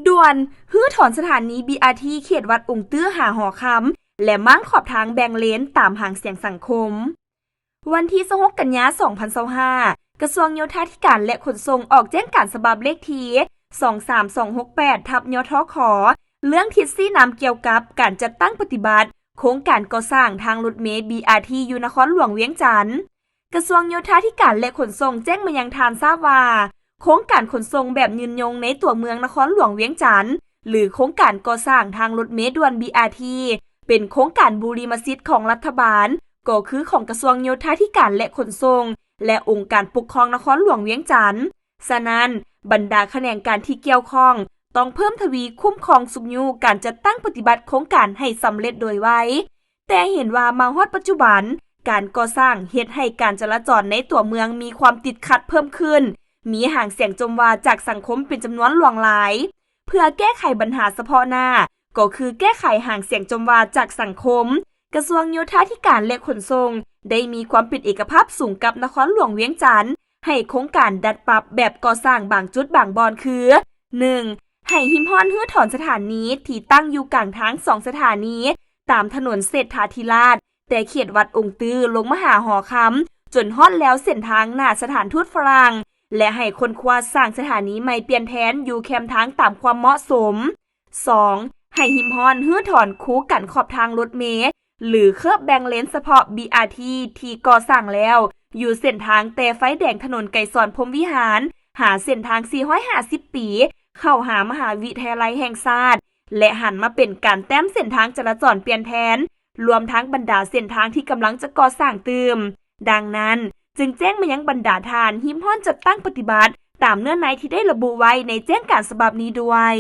ດ່ວນ, ຮື້ຖອນສະຖານີ ບີອາທີ ເຂດວັດອົງຕື້ຫາຫໍຄຳ ແລະ ມ້າງຂອບທາງແບ່ງເລນຕາມຫາງສຽງສັງຄົມ. ວັນທີຊາວຫົກ ກັນຍາ ສອງພັນຊາວຫ້າ, ກະຊວງໂຍທາທິການ ແລະ ຂົນສົ່ງ ອອກແຈ້ງການສະບັບເລກທີ ສອງສາມສອງຫົກແປດ ທັບ ຍທຂ ເລື່ອງທິດຊີ້ນຳກ່ຽວກັບການຈັດຕັ້ງປະຕິບັດໂຄງການກໍ່ສ້າງທາງລົດເມ ບີອາທີ ຢູ່ນະຄອນຫຼວງວຽງຈັນ. ກະຊວງໂຍທາທິການ ແລະ ຂົນສົ່ງ ແຈ້ງມາຍັງທ່ານຊາບວ່າ ໂຄງການຂົນສົ່ງແບບຍືນຍົງໃນຕົວເມືອງນະຄອນຫຼວງວຽງຈັນ ຫຼື ໂຄງການກໍ່ສ້າງທາງລົດເມດ່ວນ ບີອາທີ ເປັນໂຄງການບູລິມະສິດຂອງລັດຖະບານ, ກໍຄືຂອງກະຊວງໂຍທາທິການ ແລະ ຂົນສົ່ງ ແລະ ອົງການປົກຄອງນະຄອນຫຼວງວຽງຈັນ. ສະນັ້ນ, ບັນດາຂະແໜງການທີ່ກ່ຽວຂ້ອງ ຕ້ອງເພີ່ມທະວີຄຸ້ມຄອງຊຸກຍູ້ການຈັດຕັ້ງປະຕິບັດໂຄງການໃຫ້ສຳເລັດໂດຍໄວ. ແຕ່ເຫັນວ່າມາຮອດປັດຈຸບັນ, ການກໍ່ສ້າງເຮັດໃຫ້ການຈະລາຈອນໃນຕົວເມືອງມີຄວາມຕິດຂັດເພີ່ມຂຶ້ນ, ມີຫາງສຽງຈົ່ມວ່າຈາກສັງຄົມເປັນຈຳນວນຫຼວງຫຼາຍ. ເພື່ອແກ້ໄຂບັນຫາສະເພາະໜ້າ, ກໍຄືແກ້ໄຂຫາງສຽງຈົ່ມວ່າຈາກສັງຄົມ, ກະຊວງໂຍທາທິການ ແລະ ຂົນສົ່ງ ໄດ້ມີຄວາມເປັນເອກະພາບສູງກັບນະຄອນຫຼວງວຽງຈັນ ໃຫ້ໂຄງການດັດປັບແບບກໍ່ສ້າງບາງຈຸດບາງບ່ອນຄື ໜຶ່ງ ໃຫ້ຮິມຮ່ອນຮື້ຖອນສະຖານີທີ່ຕັ້ງຢູ່ກາງທາງສອງສະຖານີ ຕາມຖະໜົນເສດຖາທິລາດ ແຕ່ເຂດວັດອົງຕື້ລົງມາຫາຫໍຄຳ ຈົນຮອດແລວເສັ້ນທາງໜ້າສະຖານທູດຝຣັ່ງ ແລະ ໃຫ້ຄົ້ນຄວ້າສ້າງສະຖານີໃໝ່ປ່ຽນແທນຢູ່ແຄມທາງຕາມຄວາມເໝາະສົມ. ສອງ ໃຫ້ຮິມຮ່ອນຮື້ຖອນຄູກັນຂອບທາງລົດເມ ຫຼື ເຄີບແບ່ງເລນສະເພາະ ບີອາທີ ທີ່ກໍ່ສ້າງແລ້ວ ຢູ່ເສັ້ນທາງແຕ່ໄຟແດງຖະໜົນໄກສອນ ພົມວິຫານ ຫາເສັ້ນທາງສີ່ຮ້ອຍຫ້າສິບປີ ເຂົ້າຫາມະຫາວິທະຍາໄລແຫ່ງຊາດ ແລະ ຫັນມາເປັນການແຕ້ມເສັ້ນທາງຈະລາຈອນປ່ຽນແທນ, ລວມທັງບັນດາເສັ້ນທາງທີ່ກຳລັງຈະກໍ່ສ້າງຕື່ມ. ດັ່ງນັ້ນ, ຈຶ່ງແຈ້ງມາຍັງບັນດາທ່ານຮິມຮ່ອນຈັດຕັ້ງປະຕິບັດຕາມເນື້ອໃນທີ່ໄດ້ລະບຸໄວ້ໃນແຈ້ງການສະບັບນີ້ດ້ວຍ.